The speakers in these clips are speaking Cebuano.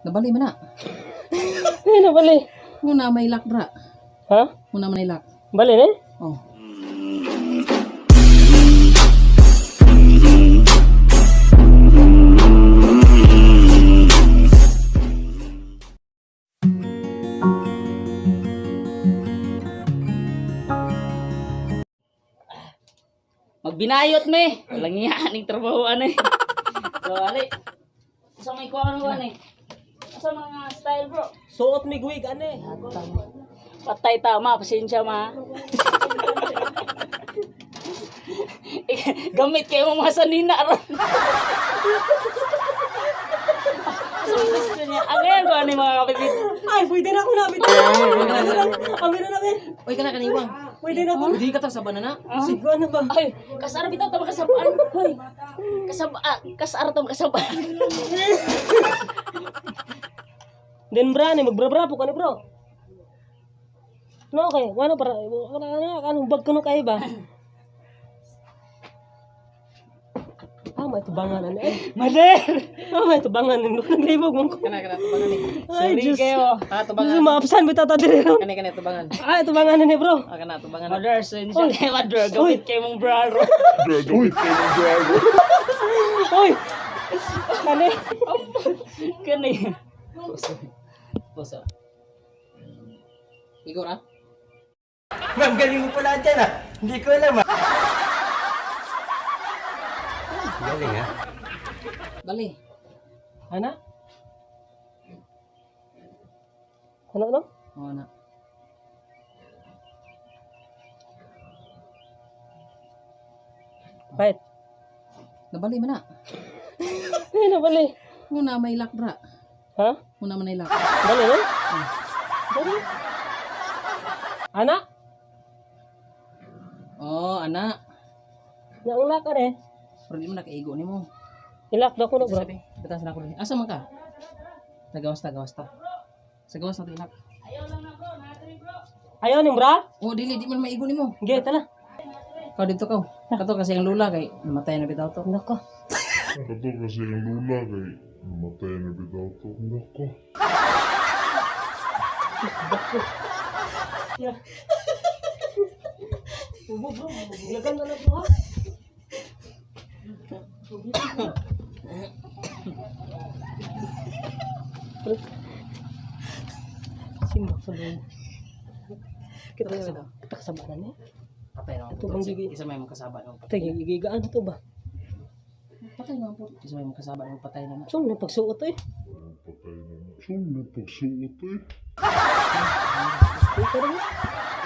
Nabali man na. Ay, nabali. Muna may lock bra. Ha? Muna may lock. Bali ne? Oh. Magbinayot me. Walang iya ning trabaho ani. So ali. Sa may kuha ano ani. Sa mga style, bro. Suot mi guwig ane. Patay tama, pasensya ma. Gamit kayo mga sanina ron. So, gusto niya. Ang ngayon ko ani mga kapatid. Ay, pwede na ako namin. Amin na namin. Oy, kana kaniwang. Pwede na ako. Hindi ka to sa banana. Sigo ano ba? Ay, kasar bitaw tama kasabaan. Hoy. Kasabaan, kasar tama kasabaan. Then bra ni magbra-bra po kani, bro. No, okay. Ano para ano ano anong bag kuno kayo ba? Ah, may tubangan ano eh. Mader. Ah, may tubangan ano. Naglibog man ko. Kana kana tubangan ni. Ay, Sorry Diyos. kayo. Ah, tubangan. Diyos, maapsan ba tata diri ron? Kani kani tubangan. Ay, tubangan ni, bro. Ah, kana tubangan. Mother, sensya kayo, mother. Gamit kayo mong bra ron. Oy. Kani. Kani. Puso. Puso. Igor ah. Ma'am, galing mo pala dyan ah. Hindi ko alam ah. Galing ah. Bali. Ana? Ano no? Oh na. Pait. Nabali man na. Ay, nabali. Muna may lock bra. Ha? Muna may lock. Bali no? Bali. Ana? Oh, ana. Yang lock ane. Pero di mo nakaigo nimo. Ilak daw ko no, bro. Sabi, bitaw sa nako. Asa man ka? Nagawas ta, gawas ta. Sa gawas na to ilak. Ayaw ni bra? Oh, dili di man maigo nimo. Ge, tala. Kaw dito kaw. Kato kasi ang lula kay namatay na bitaw to. Nako. Kato kasi ang lula kay namatay na bitaw to. Nako. Yeah. Ubo, bro. Lagan na lang, bro. Ha? Simbak sa buong. Kita sa kita kasama na ni. Patay na. Ito bang gigi? Isa may makasaba no. Tay gigigaan to ba? Patay na po. Isa may makasaba no patay na. So, may pagsuot eh. Patay na. So, may pagsuot eh. Ay, pero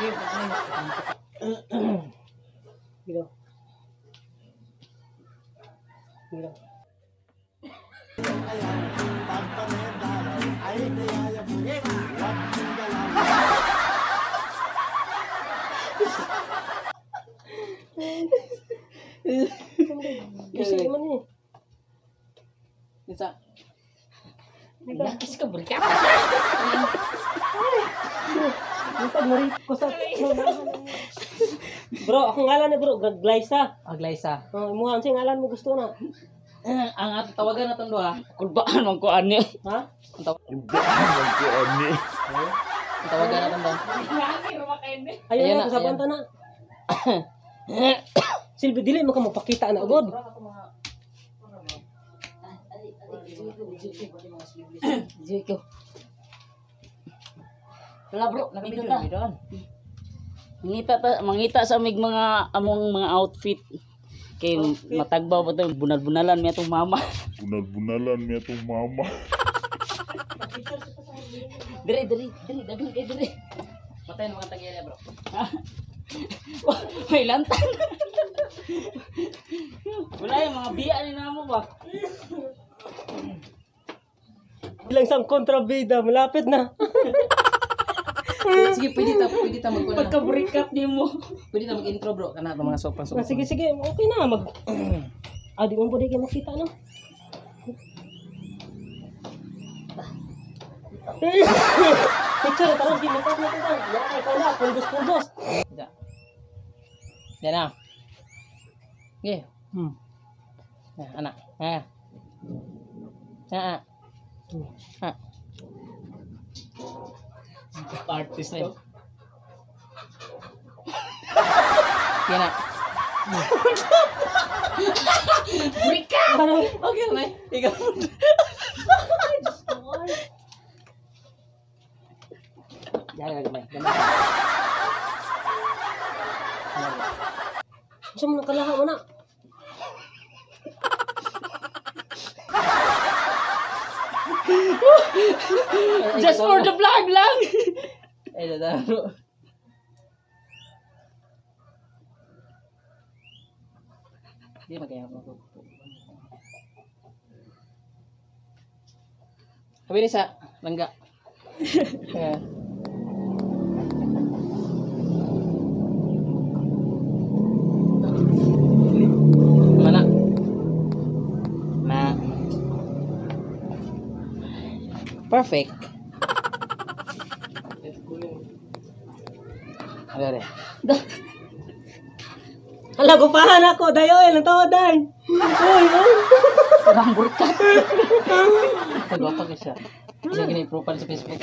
Eh, patay na. Gila. Gila. Kasi man eh. Isa. Lakis ka, burikat. Ang mari ko sa. Bro, akong ngalan na, bro, Glyza. Ah, Glyza. Oh, imuha ang ngalan mo gusto na. Ang ato tawagan na tong duha. Kulbaan man ko ani. Ha? Ang tawagan Kulbaan lang ko ani. ang tawagan na tong duha. Ayun Ayan na, na, kasabuan ta na. Silbi dili mo ka mapakita na agad. Jiko. Wala, bro, Nakabidyo nandito ta. na bidon. Mangita ta, mangita sa mig mga among mga outfit. Kay matagbaw pa to, bunal-bunalan mi atong mama. Bunal-bunalan mi atong mama. Dire, dire, dire, daghan kay dire. Patay na mga tagya bro. May lantan. Wala yung mga biya ni namo ba. Bilang isang kontrabida, malapit na. Sige, pwede ta mag Pagka-break up nimo. Pwede ta mag-intro bro kana itong mga sopa Ah, sige, sige, okay na. Mag... Ah, di mo pwede kayo makita, no? Picture, tarong, di mo pa na. Yan, ikaw na, pulbos, pulbos. Diyan. Diyan na. Sige. Na, anak. Ha. Ha. Ha. Artist to. Yan na. Rika! Okay na. Ikaw. Yan, gamay. Gamay. Unsa man ang kalaha mo na? Just for the vlog lang. Ay, dadaro. Hindi magaya mo. Sabi ni sa langga. Yeah. Mana? Na. Perfect. Ano rin? Ala, gupahan ako. Dayo, eh. Ang tawa, day. Uy, uy. Parang burkat. Pagwapa ka siya. Siya gini profile sa Facebook.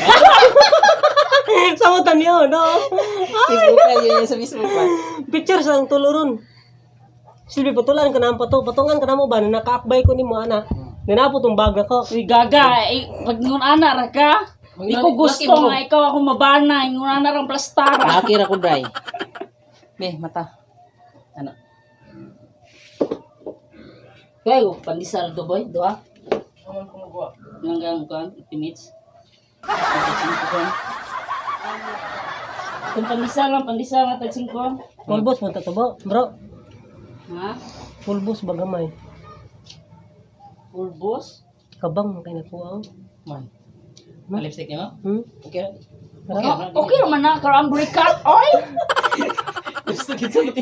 Samutan niyo, no? I-profile yun niya sa Facebook pa. Picture sa ang tuloron. Silbi, patulan ka na ang pato. Patungan ka na mo ba? Na nakaakbay ko ni mo, ana. Ninapo tong bag na ko. Uy, gaga. Eh, pag ngun ana ra ka, di ko gusto nga ikaw ako mabana. Ngun ana rang plastara. Nakira ko dry. Be, mata. Ano? Kaya, pandesal to boy, duha. Nang gang kan, ultimates. Kung pandesal lang, pandesal nga tag 5. Full boss mo to, bro. Ha? Full boss ba gamay? Full boss? Kabang man kay nakuha. Oh. Man. Ang lipstick niya mo? Hmm? Okay. Okay. Oh, okay naman na, karang breakup, oy! Gusto kita mo.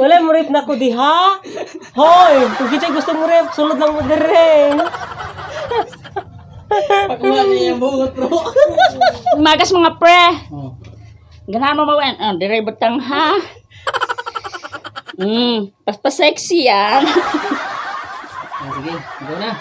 Wala mo rep na ko diha. Hoy, kung kita gusto mo rep, sulod lang mo dire. Pakuha niya yung bungot bro. Magas mga pre! Oh. Ganahan mo mawan. Ah, dire butang ha. Paspa sexy yan. Ah, sige, go na.